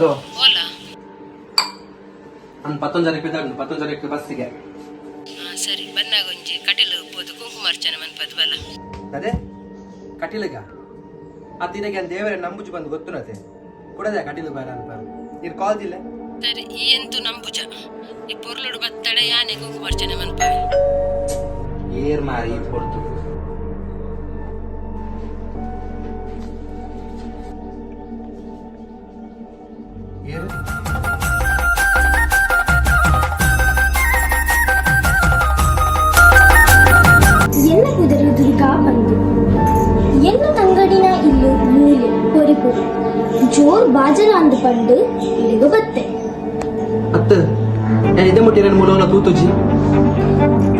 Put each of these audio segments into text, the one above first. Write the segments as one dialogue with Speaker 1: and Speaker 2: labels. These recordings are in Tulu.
Speaker 1: ಹಲೋ.
Speaker 2: ಓಲಾ.
Speaker 1: ನಾನು ಪತ್ತೊಂಜರಕ್ಕೆ ಬಿದ್ದಾಡು, ಪತ್ತೊಂಜರಕ್ಕೆ ಬಸ್ಸಿಗೆ.
Speaker 2: ಹಾ ಸರಿ, ಬನ್ನಾಗ ಒಂಜಿ ಕಟೀಲು ಪೋದು ಕುಂಕುಮಾರ್ಚನೆ ಮನ್ಪದು ಬಲ.
Speaker 1: ಅದೇ ಕಟೀಲಿಗ ಆ ತಿನಗೆ ದೇವರೇ ನಂಬುಜು ಬಂದು ಗೊತ್ತುನತೆ ಕೊಡದೆ ಕಟೀಲು ಬಾರ ಅಲ್ಪ ನೀರು ಕಾಲ್ದಿಲ್ಲ.
Speaker 2: ಸರಿ, ಈ ಎಂತು ನಂಬುಜ, ಈ ಪೊರ್ಲುಡು ಬತ್ತಡ ಯಾನೆ ಕುಂಕುಮಾರ್ಚನೆ ಮನ್ಪವೆ.
Speaker 1: ಏರ್ ಮಾರಿ ಹೊಡ್ತು. ಏರು.
Speaker 3: ಎನ್ನ ಕುದುರೆ ದುರ್ಗಾ ಬಂದು ಎನ್ನ ತಂಗಡಿನ ಇಲ್ಲು ಮೂಲೆ ಪೊರಿಪುರಿ ಜೋರ್ ಬಾಜರ ಅಂದು ಪಂಡು ಇಲ್ಲಿಗೆ ಬತ್ತೆ.
Speaker 1: ಅತ್ತ, ನಾನು ಇದೇ ಮುಟ್ಟಿ ನನ್ನ ಮೂಲವನ್ನ ತೂತುಜಿ.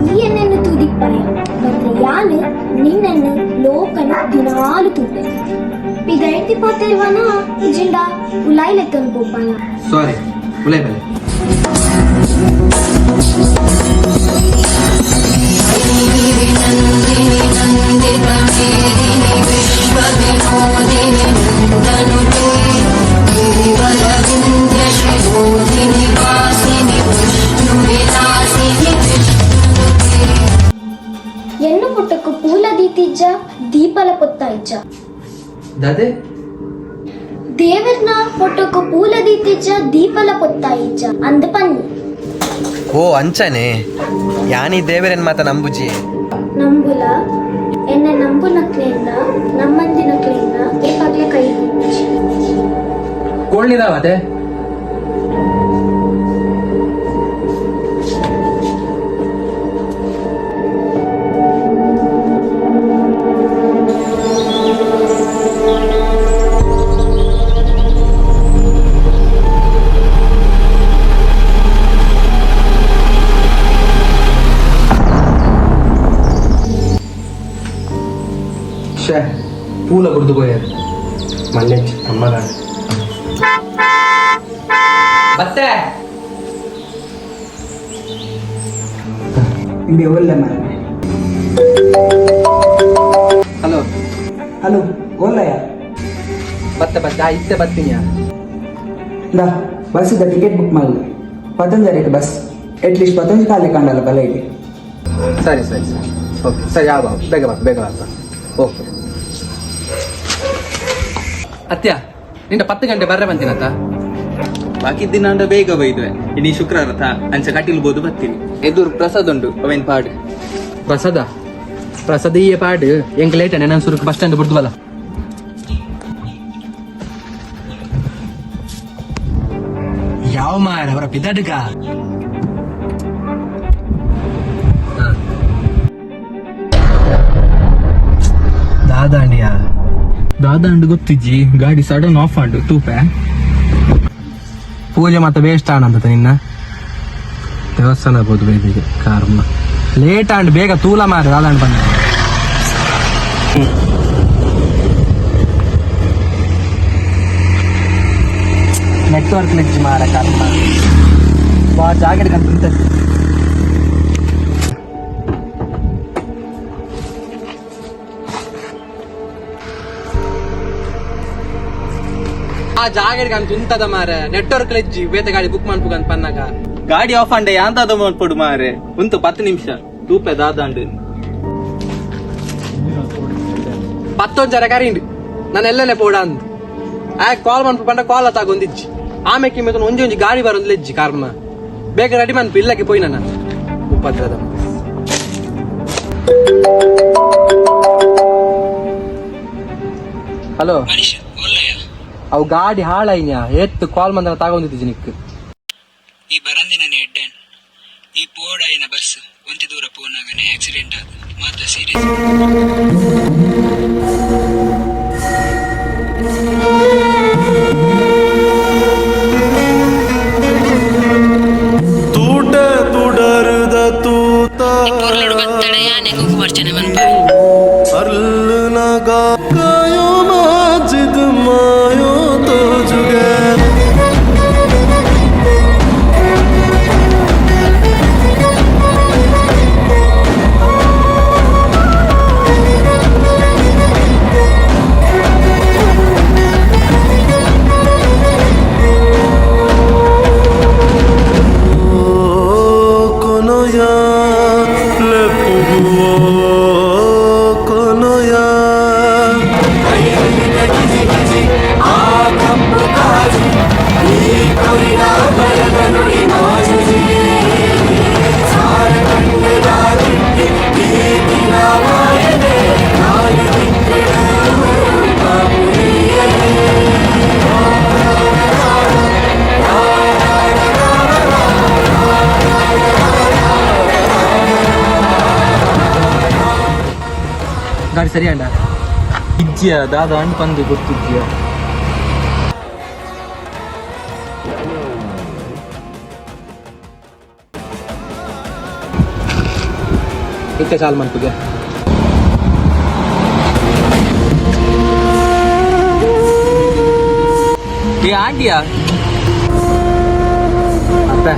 Speaker 3: ಈ ಎಣ್ಣೆಯನ್ನು ತೂದಿಪ್ಪಾಯ ಮತ್ತೆ ಯಾನು ನಿನ್ನನ್ನು ಲೋಕನ ದಿನಾಲು ತೂಪೆ ಪಿದೈತಿ ಪೋತಿರುವನ ಇಜಿಂಡ ಉಲಾಯ್ಲೆತ್ತೊಂದು ಪೋಪಾನ.
Speaker 1: ಸಾರಿ, ಉಲೈ ಬಲೆ.
Speaker 3: ಎನ್ನು ಪುಟ್ಟಕ್ಕು ಪೂಲ ದೀತಿಜ್ಜ ದೀಪಲ ಪೊತ್ತ ಇಜ್ಜ.
Speaker 1: ದಾದೆ?
Speaker 3: ದೇವರ್ನ ಪೊಟ್ಟಕ್ಕು ಪೂಲ ದೀತಿಜ್ಜ ದೀಪಲ ಪೊತ್ತ ಇಜ್ಜ ಅಂದ ಪನ್ನಿ.
Speaker 1: ಓ, ಅಂಚನೆ ಯಾನಿ ದೇವರೇನ್ ಮಾತ ನಂಬುಜಿ.
Speaker 3: ನಂಬುಲ ಎನ್ನ ನಂಬುನಕ್ಲೆಯಿಂದ ನಮ್ಮಂದಿನಕ್ಲೆಯಿಂದ ಏಪಾಗ್ಲೆ ಕೈ ಮುಚ್ಚಿ.
Speaker 1: ಕೋಳ್ನಿದಾವತೆ. ಶೇ, ಪೂಲ ಕುಡ್ದು ಪೋಯರ್ ಮಲ್ಲೆಚ್ಚಿ ಅಮ್ಮಗಾಡ ಬತ್ತೆ.
Speaker 4: ಇಂಬೆ ಒಲ್ಲೆ ಮರ.
Speaker 1: ಹಲೋ.
Speaker 4: ಹಲೋ, ಒಲ್ಲಯ?
Speaker 1: ಬತ್ತೆ ಬತ್ತೆ, ಆ ಇತ್ತೆ ಬತ್ತೀನಿ.
Speaker 4: ದಾ ಬಸ್ಸಿದ ಟಿಕೆಟ್ ಬುಕ್ ಮಾಡಲಿ, ಪತಂಜರಿಗೆ ಬಸ್, ಅಟ್ಲೀಸ್ಟ್ ಪತಂಜ ಖಾಲಿ ಕಂಡಲ್ಲ ಬಲ ಇದೆ.
Speaker 1: ಸರಿ ಸರಿ ಸರಿ, ಓಕೆ ಸರಿ, ಯಾವ ಬೇಗ ಬಾ, ಬೇಗ ಬಾ. ಓಕೆ ಅತ್ಯ, ನಿಂದ 10 ಗಂಟೆ ಬರ್ರೆ ಬಂತೀನತ್ತ.
Speaker 5: ಬಾಕಿ ದಿನ ಅಂಡ ಬೇಗ ಬೈದ್ವೆ, ಇನ್ನು ಶುಕ್ರವಾರ ತಾ ಅಂಚ ಕಟೀಲ್ ಬೋದು ಬರ್ತೀನಿ. ಎದುರು ಪ್ರಸಾದ್ ಉಂಟು, ಅವೇನ್ ಪಾಡ್.
Speaker 1: ಪ್ರಸಾದ ಪ್ರಸಾದೀಯ ಪಾಡು ಎಂಕ್ ಲೇಟ್ ನಾನು ಸುರುಕು ಬಸ್ ಸ್ಟ್ಯಾಂಡ್ ಬಿಡ್ದು ಬಲ್ಲ. ಯಾವ ಮಾರ ಅವರ ಪಿದಡ್ಗ. ದಾದಾಂಡಿಯಾ?
Speaker 5: ದಾದಾಂಡ್ ಗೊತ್ತಿಜ್ಜಿ, ಗಾಡಿ ಸಡನ್ ಆಫ್ ಆಂಡು ತೂಪೆ.
Speaker 1: ಪೂಜೆ ಮತ್ತೆ ವೇಸ್ಟ್ ಆನಂತ ನಿನ್ನ ದೇವಸ್ಥಾನ ಬೋದು ಬೇದಿಗೆ ಕಾರ್ಮ ಲೇಟ್ ಆಂಡ್ ಬೇಗ ತೂಲ ಮಾರ ದಾದಾಂಡ್ ಬಂದ. ನೆಟ್ವರ್ಕ್ ಲೆಜ್ಜಿ ಮಾರ ಕರ್ಮ ಬಾ ಜಾಕೆಟ್ ಕಂತ. ಆ ಜಾಗೆಡ್ ಕಂತ ಉಂತದ ಮಾರ, ನೆಟ್ವರ್ಕ್ ಲೆಜ್ಜಿ ಬೇತೆ ಗಾಡಿ ಬುಕ್ ಮಾಡ್ಬೇಕು ಪನ್ನಾಗ.
Speaker 5: ಗಾಡಿ ಆಫ್ ಆಂಡೆ ಯಾಂತಾದ ಮಲ್ಪೊಡು ಮಾರೆ, ಉಂತು 10 ನಿಮಿಷ ತೂಪೆ ದಾದಾಂಡ್.
Speaker 1: ಪತ್ತೊಂಜರ ಕರಿಂಡು ನಾನು ಎಲ್ಲೆಲ್ಲ ಪೋಡ ಅಂದ್ ಆ ಕಾಲ್ ಮನ್ಪು ಪಂಡ ಕಾಲ್ ತಾಗೊಂದಿಜ್ಜಿ. ಆಮೇಲೆ ಕಿಮ್ಮೆ ಒಂಜಿ ಒಂಜಿ ಗಾಡಿ ಬರೊಂದು ಲೆಜ್ಜಿ ಕರ್ಮ. ಬೇಗ ರೆಡಿ ಮನ್ಪು, ಇಲ್ಲಕ್ಕೆ ಪೋಯಿ ನನ್ನ ಉಪದ್ರದ. ಹಲೋ, ಅವು ಗಾಡಿ ಹಾಳೈನ್ಯಾ ಏತ್ತು ಕಾಲ್ ಮಂದನ ತಾಗೊಂದಿದ್ದು ನಿಕ್.
Speaker 4: ಈ ಬರಂದಿನ ಎಡ್ಡೆನ್ ಈ ಪೋಡಾಯಿನ ಬಸ್ ಒಂತಿ ದೂರ ಪೋನಾಗನೆ ಆಕ್ಸಿಡೆಂಟ್ ಆದ ಮಾತ್ರ ಸೀರಿಯಸ್.
Speaker 6: ತೂಟ ತುಡರುದ ತೂತ
Speaker 2: ಈ ಪೊರ್ಲುಡು ಬತ್ತಡ ಯಾನೆ ಕುಂಕುಮಾರ್ಚನೆ ಮನ್ಪವೆ.
Speaker 6: ಅರ್ಲುನಗ ಕಾಯೋ ಮಾಜಿದ್ ಮಾಯೋ ತೋಜುಗೆ.
Speaker 1: ಗಾಡಿ ಸರಿ ಅಂಡ.
Speaker 5: ಇಜ್ಜಿಯ, ದಾದ ಅಂಡ್ ಪಂದು ಗೊತ್ತಿದ್ಯಾ?
Speaker 1: ಇತ್ತೆ ಚಾಲು ಮನ್ಪುಗೆ.
Speaker 5: ಏ ಆಂಟಿಯಾ.
Speaker 1: ಅಪ್ಪೆ,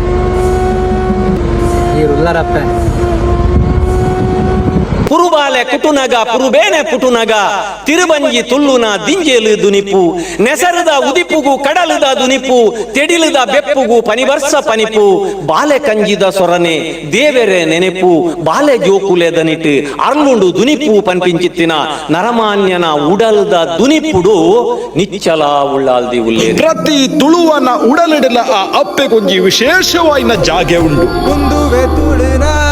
Speaker 1: ನೀರು ಉಲ್ಲಾರಪ್ಪೆ.
Speaker 7: ಪುರುಬಾಲೆ ಕುಟುನಗ ಪುರುಬೇನೆ ಪುಟುನಗ ತಿರುಬಂಜಿ ತುಳ್ಳುನ ದಿಂಜೇಲು ದುನಿಪು, ನೆಸರದ ಉದಿಪುಗು ಕಡಲುದ ದುನಿಪು, ತೆಡಿಲುದ ಬೆಪ್ಪುಗು ಪನಿವರ್ಷ ಪನಿಪು, ಬಾಲೆ ಕಂಜಿದ ಸೊರನೆ ದೇವೆರೆ ನೆನೆಪು, ಬಾಲೆ ಜೋಕುಲೆ ದನಿಟ್ ಅರ್ಲುಂಡು ದುನಿಪು ಪನ್ಪಿಂಚಿತ್ತಿನ ನರಮಾನ್ಯನ ಉಡಲ್ದ ದುನಿಪುಡು ನಿಚ್ಚಲ ಉಳ್ಳಾಲ್ದಿ ಉಲ್ಲೇರಿ.
Speaker 8: ಪ್ರತಿ ತುಳುವನ ಉಡಲಿಡಲ ಆ ಅಪ್ಪೆಗೊಂಜಿ ವಿಶೇಷವಾಯಿನ ಜಾಗೆ ಉಂಡು.
Speaker 6: ಉಂದುವೆ ತುಳುನಾಡ.